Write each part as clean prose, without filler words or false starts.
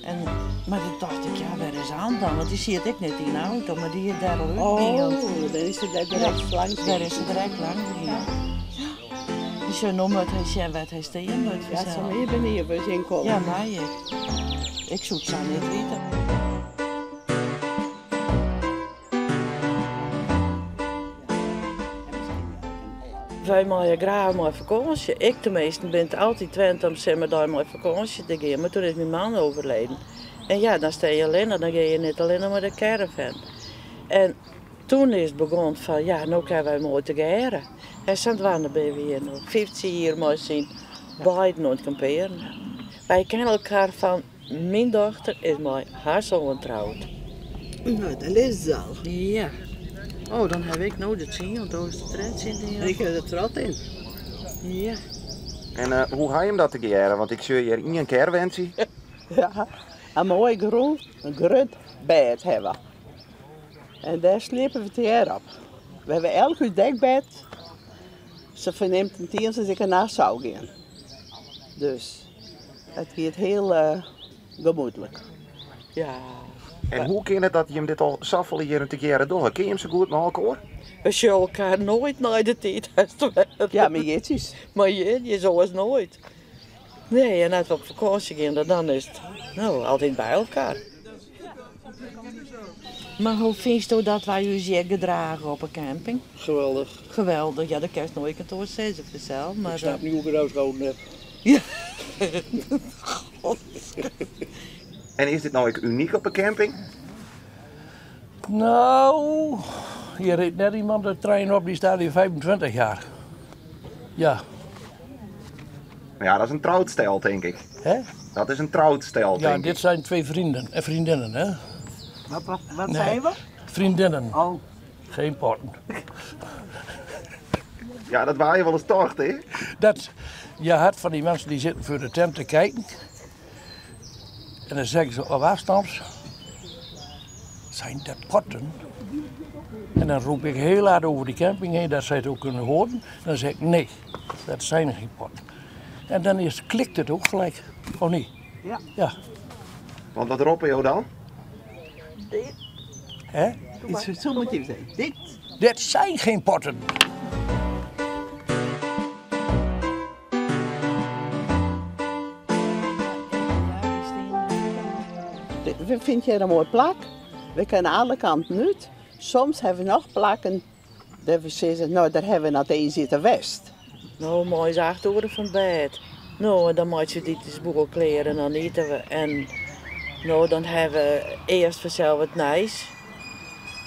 En, mar doe tocht ik, ja, wêr is Anne dan? Want dy siet ek net yn de auto, mar dy is dêr al útgien. Oh, dan is se dêr direkt langs gien. Dêr is se direkt langs gien. Ja. Dus no moat hy sjen wêr't hy stean moat. Ja, sa mear binne hjir wurdt jin komme. Ja, mei ek. Ik soe it sa net witte. Wy meie graach mei fakânsje. Ik teminsten bin it altyd wend om simmerdei mei fakânsje te gean, mar toen is myn man overleden. En ja, dan stean je allinne, dan gean je net allinne mei de caravan. En toen is it begûn fan ja, no kinne wy moai tegearre. En sadwaande binne we hjir no 15 jier mei syn beiden oan it kampearen. Wy kenne elkoar fan Myn dochter is mei har soan troud. No, dêr lizze se al. Ja. Oh, dan haw ik no de tsien, want do hast de trettjin dien. Ik haw de trot in. Ja. En hoe ha jim dat tegearre? Want ik sjoch hjir ien caravantsje. Ja, in moai grûn, in grut bêd hawwe we. En dêr sliepe we tegearre op. We hawwe elk ús dekbêd. Se fernimt in tiens as ik in nacht sou gean. Dus. It giet hiel gemoedlik. Ja. En hoe kin it dat jim dit al safolle jierren tegearre dogge? Kin jim sa goed mei elkoar? We sjogge elkoar noait nei de tiid. Ja, mei jierdeis. Mei jierdeis, oars noait. Nee, en as we op fakânsje gean, dan is it no altyd by elkoar. Maar hoe fynsto dat wy ús hjir gedrage op 'e camping? Geweldich. Geweldich, ja, dat kinst noait kantoar sizze fansels, mar. Ik snap niet hoe ik het uitgehouden heb. Ja. En is dit no ek unyk op 'e camping? Nou, hier rijdt net iemand de trein op, die staat hier 25 jaar. Ja. Ja, dat is in troud stel, tink ik. Hè? Dat is in troud stel, Ja, tink ik. dit zijn twee vrienden en vriendinnen, hè? Wat, wat, wat Nee. zijn we? Vriendinnen. Oh. Geen potten. Ja, dat waar je wel eens tocht, hè? Dat, je had van die mensen die zitten voor de tent te kijken. En dan zeggen ze op afstand, zijn dat potten? En dan roep ik heel hard over die camping heen, dat zij het ook kunnen horen. En dan zeg ik, nee, dat zijn geen potten. En dan is, klikt het ook gelijk, of niet? Ja. Ja. Want wat roppen jo dan? Dit. Hè? Iets, zo moet je zeggen. Dit. Dit zijn geen potten. We vinden hier een mooi plak. We kunnen alle kanten uit. Soms hebben we nog plakken dat we zeggen, nou daar hebben we nog eens zitten west. No, moai is 8 oere fan bêd. No, en dan meitsje we dy boel klear en dan ite we. En no, dan hawwe we earst fansels it nijs.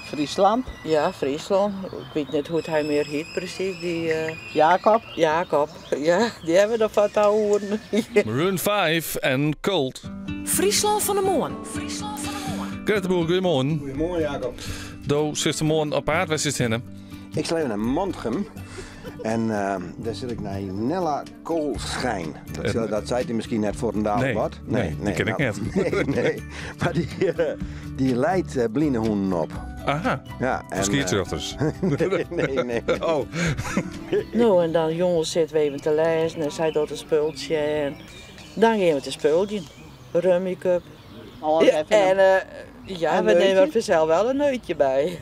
Friesland. Ja, Fryslân. Ik wit net hoe't hy mear hiet presys. Dy, Jacob. Jacob, ja. Dy hawwe we dan foar twa oeren. Maroon 5 en Cult. Fryslân fan 'e moarn. Gerrit de Boer, goeiemoarn. Goeiemoarn, Jacob. Do sitst moarn op paad, wêr sitst hinne? Ik sil even nei Mantgum. En dêr sil ik nei Nella Koolschijn. Dat, sil, dat seit dy miskien net fuortendalik Nee, wat. nee, dy ken ik nou, net. Nee, nee. Mar dy, dy leit bline hûnen op. Aha, Ja, en, foar skiedsrjochters. nee, nee, nee. Oh. No, en dan jûns sitte we even te lêzen en sy docht in spultsje en dan gean we te spuljen. Rummikub. Oh, En ja, Een we nimme neutje? fansels wol in neutje by.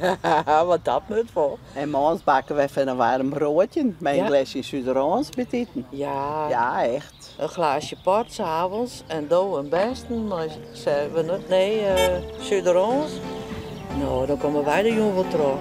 Want dat moat wol. En moarns bakke we even in waarm broodje mei in Ja. glesje Suderâns by it iten. Ja, Ja, echt. in glaasje port 's avonds en do in bêsten mei seven nee, Suderâns. No, dan komme wy de jûn wol troch.